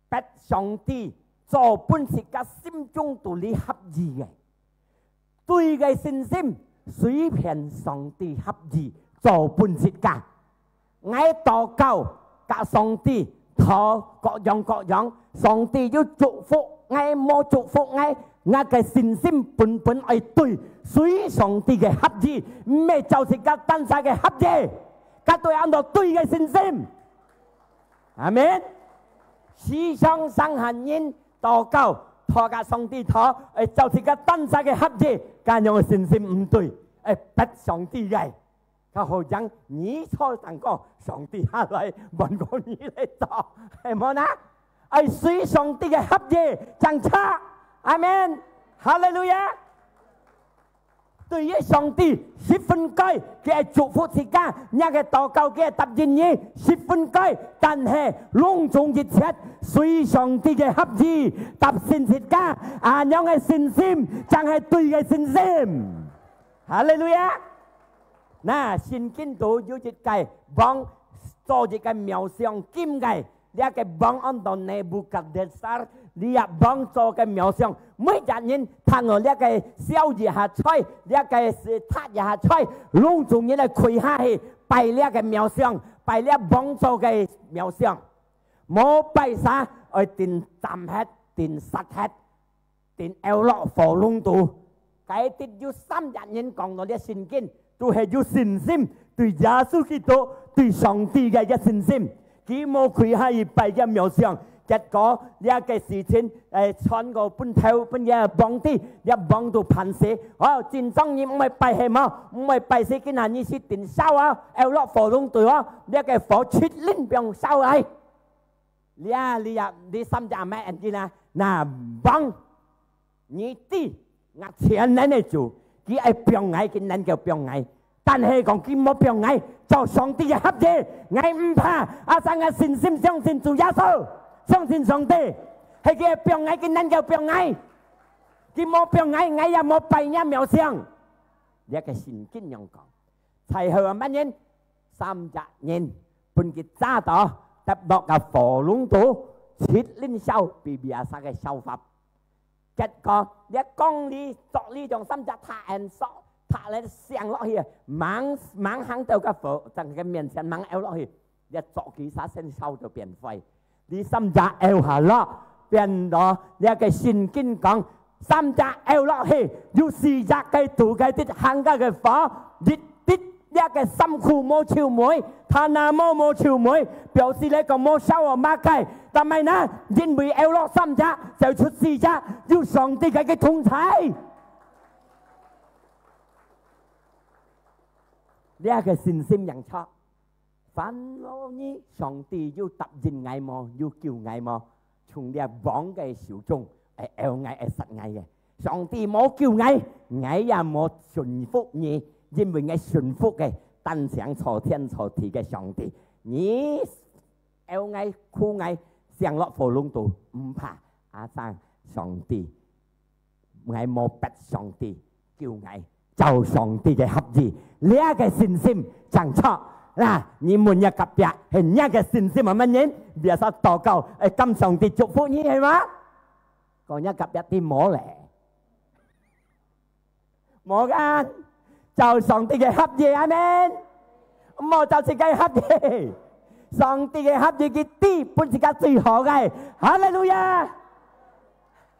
逼上帝做分自家心中肚裡合意个。 對个信心，隨便上帝合意做分自家。𠊎禱告，佮上帝討各樣各樣，上帝有祝福𠊎，無祝福𠊎，𠊎个信心本本愛對，隨上帝个合意，毋係照自家單儕个合意。該對安到對个信心。 阿門。時常上下人禱告，討佮上帝討，愛照自家單儕个合意，該樣个信心毋對，愛逼上帝个。較好講，你坐上高，上帝下來，換過你來做，係無呢？愛隨上帝个合意，正著。阿門。哈利路亞。對於上帝十分該，佢會祝福自家，若个禱告佢會答應你，十分該，但係攏總一切隨上帝个合意，答應自家，恁樣个信心，正係對个信心。哈利路亞！那聖經肚有一个王做一个廟像金个，這个王安到尼布甲尼撒，這王做个廟像，每隻人聽到這个燒一下菜，這个是踢一下菜，攏總人來跪下去拜這个廟像，拜這王做个廟像，無拜啥，愛定斬忒，定殺忒。 定丟落火爐肚。該兜有三隻人講到這聖經，都係有信心，對耶穌基督，對上帝个一信心。佢無跪下去拜這廟像，結果這个事情，誒，傳到本頭，本个皇帝，這王都煩死。哦，今朝你毋會拜係無？毋會拜死，今下你死定燒啊！丟落火爐肚啊！這个火七輪放燒來。這，這，這三隻阿妹眼睛啊，那王 你知，𠊎全能个主，佢愛放𠊎，佢能夠放𠊎。但係講佢無放𠊎，照上帝个合意，𠊎毋怕。Asal𠊎信心相信主耶穌，相信上帝，係佢愛放𠊎，佢能夠放𠊎。佢無放𠊎，𠊎也無拜若廟像。這个聖經樣講，最後啊，麼人？三隻人分佢抓到，跌落个火爐肚，七輪燒，比biasa个燒法。 結果，這光哩、著哩，將三隻塔人索，塔人上落去，猛，猛行到个火，正个面前猛丟落去，這著佢煞先燒到變灰。這三隻丟下落，變到這个聖經講，三隻丟落去，有四隻个肚个滴行个个火，一滴 這个衫褲無臭味，tanah無，無臭味，表示來講無燒哦麼个。但係呢，因為丟落三隻，就出四隻，有上帝个个同在。這个信心樣著，煩惱你，上帝有答應𠊎無？有救𠊎無？從這王个手中，會丟𠊎，會殺𠊎个。上帝無救𠊎，𠊎也無順服你，因為𠊎順服个，單淨造天造地个上帝。你丟𠊎、苦𠊎，上落火爐肚，毋怕，阿生，上帝，𠊎無逼上帝， 救𠊎，照上帝个合意，這个信心正著。那，你問若隔壁，係若个信心啊，麼人？Biasa禱告，誒，感上帝祝福你，係嗎？講若隔壁知無咧？無个，照上帝个合意，阿門。 毋好照自家合意。上帝个合意佢知，分自家最好个。哈利路亞！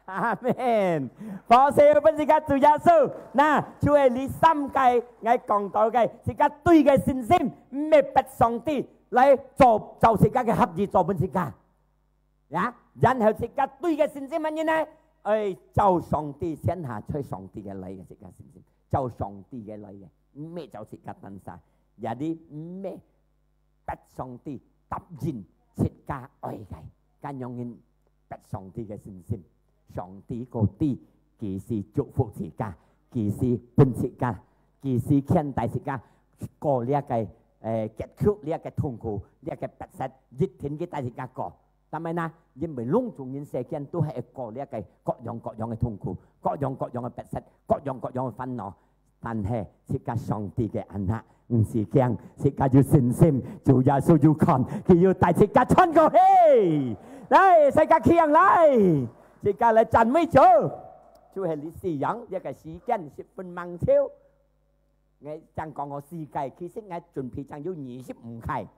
阿門。保守分自家主耶穌。那，就係這三个𠊎講到个，自家對个信心，毋係逼上帝來做，照自家个合意做分自家。 呀，然後自家對个信心麼人呢？愛照上帝，先下在上帝个來个自家信心，照上帝个來个，毋係照自家單儕，也你毋係逼上帝答應自家愛个，恁樣人逼上帝个信心。上帝个知，佢係祝福自家，佢係分自家，佢係牽帶自家過這个，誒，結束這个痛苦，這个逼塞，一定佢帶自家過。 但係呢，因為攏總人世間都係會過這个各樣各樣个痛苦，各樣各樣个逼塞，各樣各樣个煩惱。但係自家上帝个anak，毋使驚，自家有信心，主耶穌有看，佢有帶自家穿過去。來，自家企起來，自家來讚美主。就係這四樣，這个時間十分猛潮。 𠊎正講个四个，其實𠊎準備正有二十五个。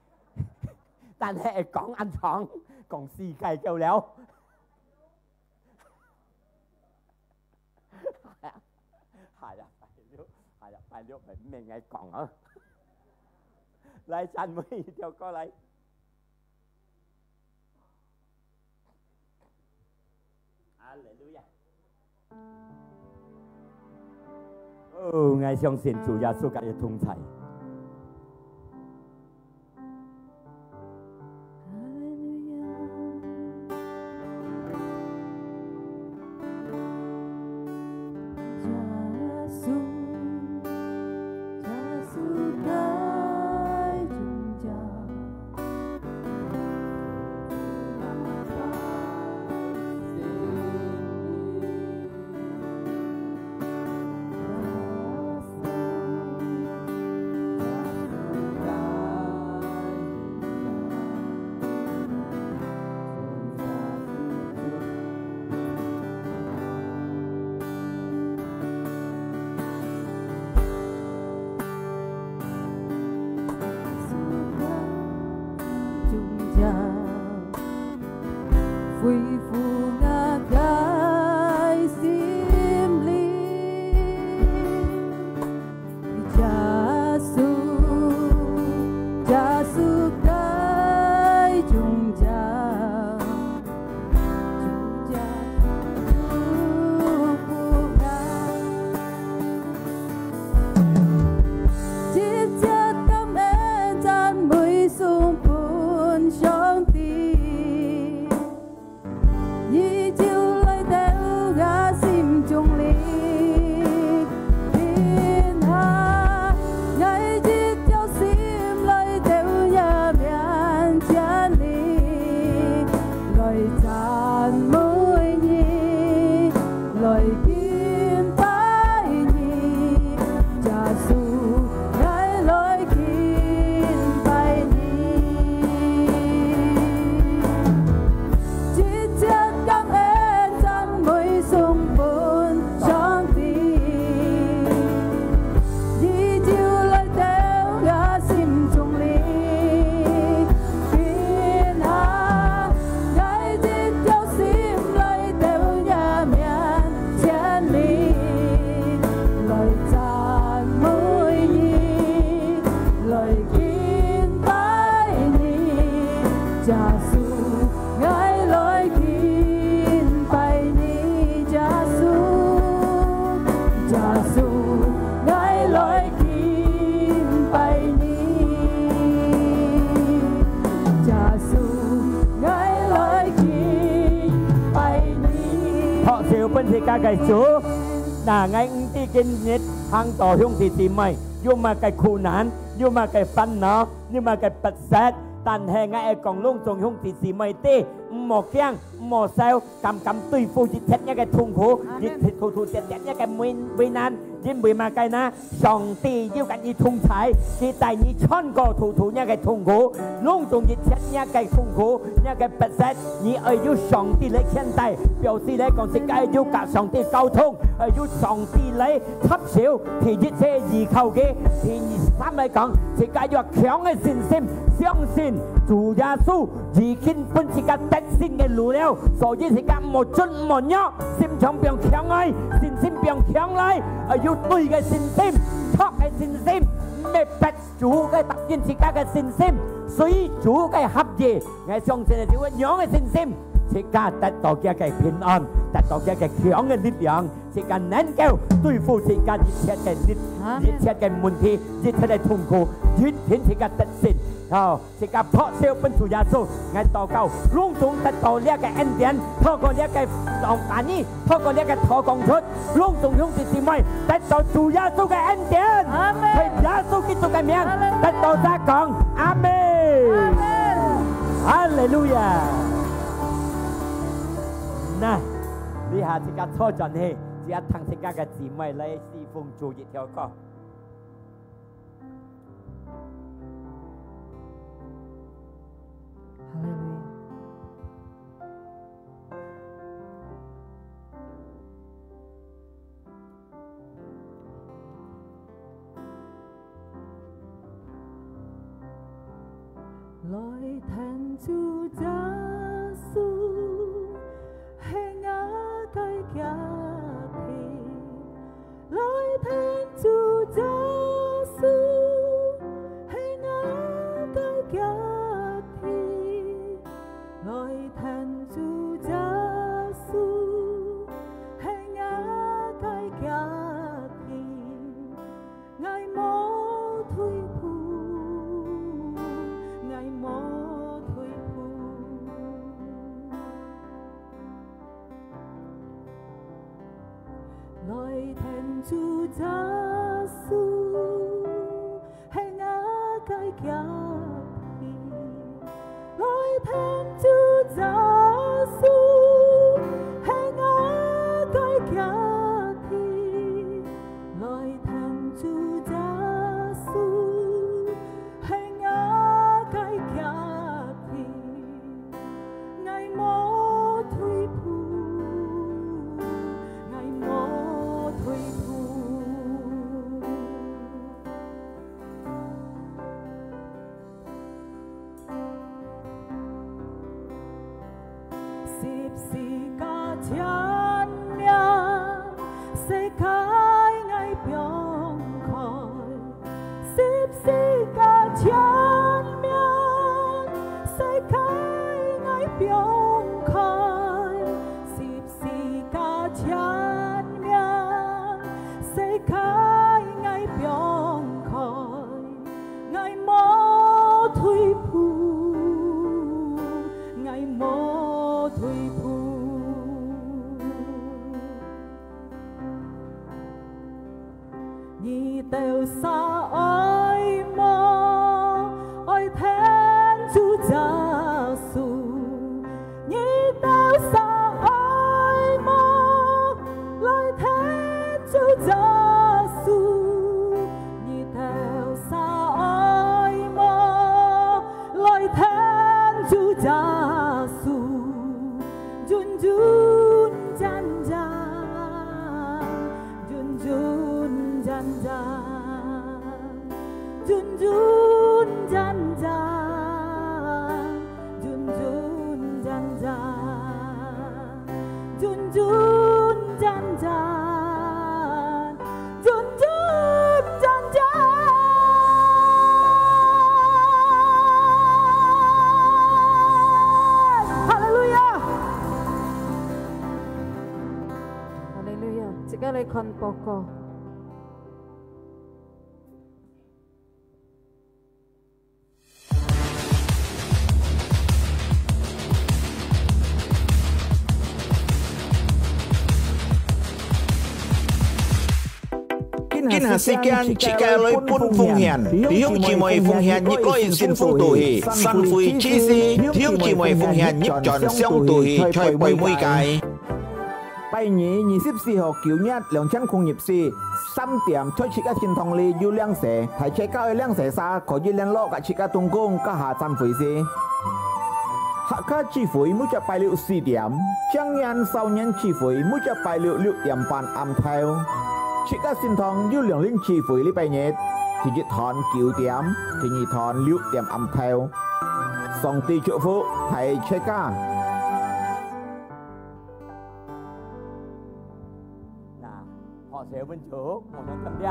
但係講恁長，講四个夠了。係啊，係啊，係啊，係啊，毋係𠊎講啊。來，讚美一條歌來。 哈利路亞！哦，𠊎相信主耶穌佮你同在。拍手分自家个主。那，𠊎毋知今日當多兄弟姊妹有麼个苦難，有麼个煩惱，有麼个不適，但係𠊎愛講攏總兄弟姊妹知，毋好驚，毋好愁，敢敢對付一切若个痛苦，阿門。一切苦苦，一切若个危，危難，因為麼个呢？上帝有佮你同在，佢帶你穿過苦苦若个痛苦，攏總一切若个痛苦，若个不適，你愛有上帝來牽帶，表示來講，自家有佮上帝溝通，愛有上帝來插手，第一切依靠佢，第三來講，自家要強个信心，相信主耶穌已經分自家得勝个路了，所以自家毋好顫毋好弱，心腸放強來，信心放強來，愛有對个信心，確个信心，毋係逼 主个答應自家个信心，隨主个合意，𠊎相信就會有个信心，自家得到佢个平安，得到佢个強个力量，自家能夠對付自家一切个力，阿門。一切个問題，一切个痛苦，一定自家得勝。好，自家拍手分主耶穌，𠊎禱告，攏總得到這个恩典，透過這个上帝 透過這个禱告出，攏總兄弟姊妹得到主耶穌个恩典，阿門。在耶穌基督个名，哈利路亞。得到再講，阿門。阿門。哈利路亞。那，這下自家坐轉去，自家聽自家个姊妹來侍奉主一條歌。哈利路亞。 來聽主耶穌，係𠊎个家庭。來聽主耶穌，係𠊎个家庭。 來聽主耶穌，係𠊎个家庭，𠊎無退步，𠊎無退步。來聽主耶穌， 係𠊎个家庭。來聽主耶穌，係𠊎个家庭。來聽主耶穌，係𠊎个家庭。 𠊎無退步，𠊎無退步。十字架前面，世界𠊎放開。 十字架前面，世界𠊎放開。十字架前面，世界𠊎放開。𠊎無退步，𠊎無退步。 你兜儕愛無？愛聽主耶穌。你兜儕愛無？來聽主耶穌。你兜儕愛無？來聽主耶穌。 陣陣戰戰，陣陣戰戰，陣陣戰戰，陣陣戰戰，陣陣戰戰。 陣陣戰戰。哈利路亞！哈利路亞！自家來看報告。今下時間自家來分奉獻，弟兄姊妹奉獻一個人信封肚去，散會之時，弟兄姊妹奉獻一轉箱肚去，在背尾个。拜二二十四號九月兩千空二四，三點在自家聖堂裡有領洗，大自家个領洗儕可以聯絡佮自家同工，該下散會時。 客家聚會每隻拜六四點，青年少年聚會每隻拜六六點半暗頭。自家聖堂有兩輪聚會禮拜日，第一堂九點，第二堂六點暗頭。上帝祝福大自家。那，好，謝謝文主，我們點點。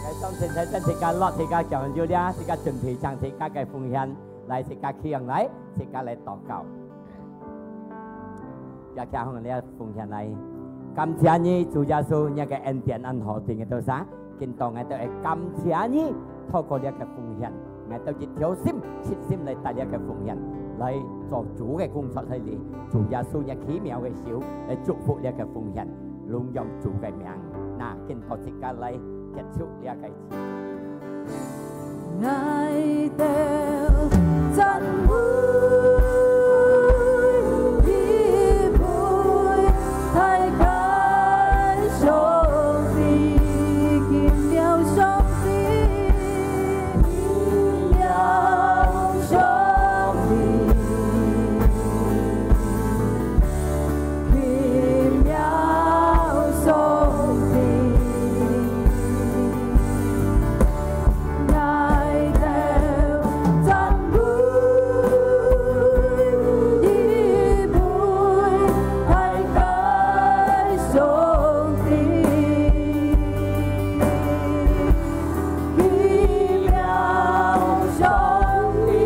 來，上前台，自家落，自家講究了，自家準備，將自家个奉獻。 來，自家企䟘來，自家來禱告。也企䟘來奉獻來。感謝你，主耶穌，你个恩典恁好，對𠊎兜儕，今到𠊎兜會感謝你，透過這个奉獻，𠊎兜一條心、切心來帶這个奉獻，來做主个工作在這。主耶穌，你奇妙个手來祝福這个奉獻，榮耀主个名。那，今到自家來結束這个 𠊎兜讚美一位大个上帝，奇妙上帝，奇妙上帝。 奇妙上帝，𠊎兜讚美一位大个上帝。 奇妙上帝，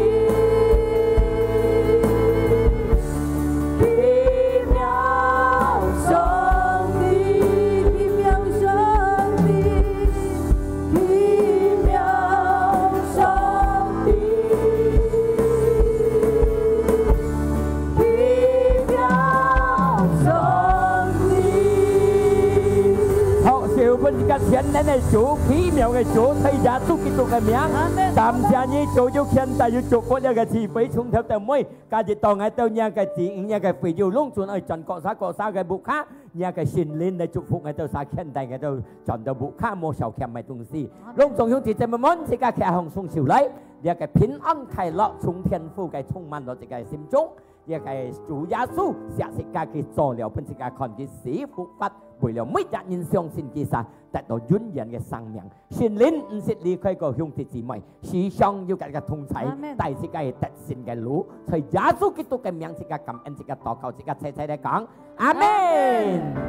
奇妙上帝，奇妙上帝，奇妙上帝。 奇妙上帝。好，就分自家全能个主，奇妙个主，在耶穌基督个名，阿門。感謝你，主有牽帶，有祝福這个聚會，從頭到尾，今日到𠊎兜這个子女，這个會友，攏總愛轉各儕各儕个屋下，這个聖靈來祝福𠊎兜儕，牽帶𠊎兜轉到屋下，無少欠个東西。攏總兄弟姊妹們，自家企䟘雙手來，這个平安快樂從天父个充滿到自家个心中。 這个主耶穌，惜自家，佢做了分自家看，佢死復活，為了每一人相信佢儕，得到永遠个生命。聖靈毋識離開過兄弟姊妹，時常有佢个同在，阿門。帶自家去得勝个路。在耶穌基督个名，自家感恩，自家禱告，自家齊齊來講，阿門。阿門。